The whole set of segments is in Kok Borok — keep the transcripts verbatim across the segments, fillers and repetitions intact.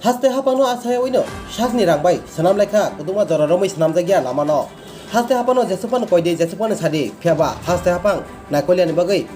Haste haphangno asayawino sakni rang bai swnam laikha, kwdwma jora romwi swnamjakya lamano. Haste haphangno jesuk phano koidi, jesuk phano sadi, phiyaba haste haphang naikolyani bagwi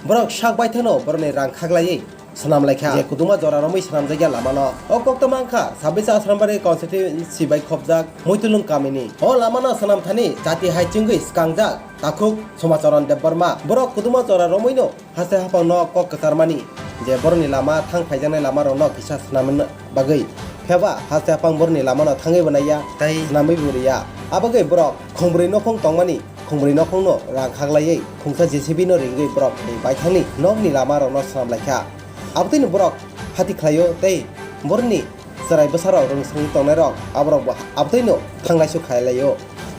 borok sak baithano borokni rang khaklaiwi swnam laikha, je kwdwma jora romwi swnamjakya lamano. O koktwma wngkha sabbish Asrambari constituency bai khopjak Muitulung kamini. O lamano swnam thani jati hai chwngwi swkangjak takhuk Somacharan Debbarma. Borok kwdwma jora romwino haste haphangno kok kwcharmani je borokni lama thang phaijaknai lamarokno kisa swnamna bagwi. Phiyaba haste haphang borokni lamano thangwi bo naiya, tei swnamwi bo riya. Abagwi borok khongbwrwi nokhong tongmani, khongbwrwi nokhongno rang khaklaiwi khungsa J C B no ringwi borok ni baithangni nokni lamarokno swnam laikha. Abotwino borok hati khlaio tei borokni chwrai bwsarok rwngsongwi tongnairok aborokbo abotwino thanglaisuk khlailaio.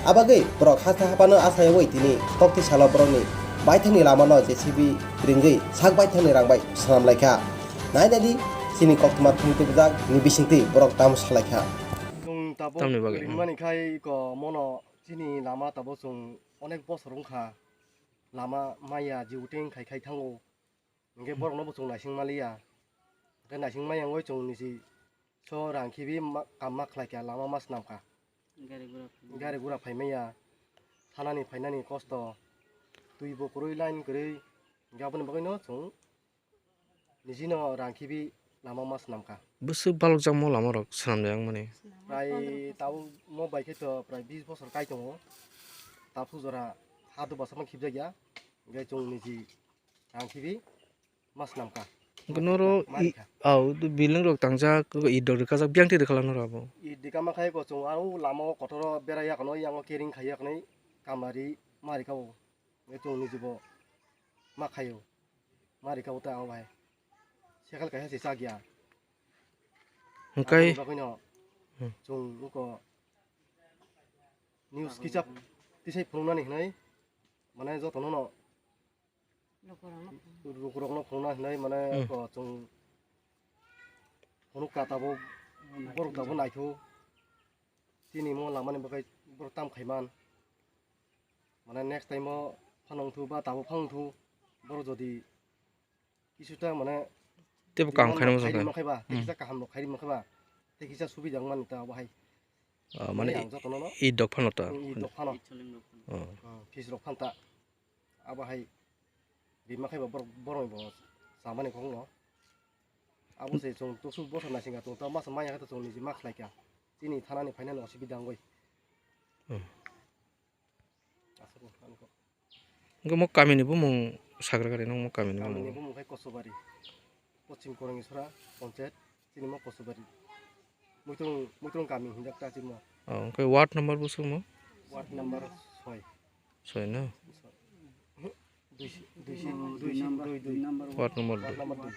Abagwi borok haste haphano achayawi tini kokti salo borokni baithangni lamano J C B ringwi sak baithangni rang bai swnam laikha. Nai naidi chini koktwma thumwi tubujak ni bisingtwi borok tamo salaikha. Chwng tabuk Tamni bagwi, hmm. Ringmani khai ko mono chini lama tabuk chwng onek bosor wngkha. Lama maya jiuting khai khai thango. Hwnkhe borokno bo chwng naising maliya. Hwnkhe naising maya wngwi chwng niji so rang khibi ma-, kam ma khlai kha, lama ma swnam kha. Gari gura phai maya. Gari gura phai maya. Thanani phainani kosto. Twi bo kwrwi line kwrwi. Hwnkhe aboni bagwino chwng nijino rang khibi lama ma swnam kha. Bwswk balokjakmo lamarok swnamjak mani. Prai tabuk mo bai khe to prai bis bosor kai tongo. Tabuk jora ha do bwsakma khibjakya. Hwnkhe chwng niji rang khibi ma swnam kha. Hwnkhe noro ma i, rikha. Au, building rok tangjak, ito rwkajak, biyang twi rwkha la noro abo. Ito rwkha ma khai ko chwng aro lama o kotor o bera ya kono, yang o kering khai ya kono, kamari ma rikha o. Hwnkhe chwng niji bo ma khaio. Ma rikha o ta ang bai. Sekal kaisa se chak ya. Hwnkhe aboni bagwino hmm. Chwng nuko news kichap tisai phunuknani hinwi mane jotono no lukurokno phunukna hinwi mane hmm. Ko chwng phunuk ka tabuk borok tabuk naithu tini mo lamani bagwi borok tam khaiman mane next time o phano wngthu ba tabuk phano wngthu borok jodi kisuta mane tebo kaham khaina muchung khairi kha. Makhaiba, hmm. Kisa kaham rok khairi makhaiba, tei kisa subida wngmani ta abo hai. Ah, mane mane i, ang jotono no i dok phano ta. I dok phano. Oh. Hmm, fees rok phan ta. Abo hai rima khaiba borok, borok ni bo samani kok no. Abo se chwng tusu bosor naising ka chwng ta masa maya khe chwng niji ma khlai kha. Chini thanani phainani osubida wngwi. Hmm. Aswk no, ani kok. Hwnkhe mo kamini bumung sagra gari nang mo kamini bumung. Kamini bumung khai Kosubari. Poschim Korangisora Ponchayat, chini mo Kosubari. Muitrung, Muitrung kami hinjak ta chini mo. Oh, hwnkhe ward number bwswk mo? Ward number soi. Soi no? Soi. Dui, dui, dui, dui, dui, dui. Ward number dui. Ward number dui.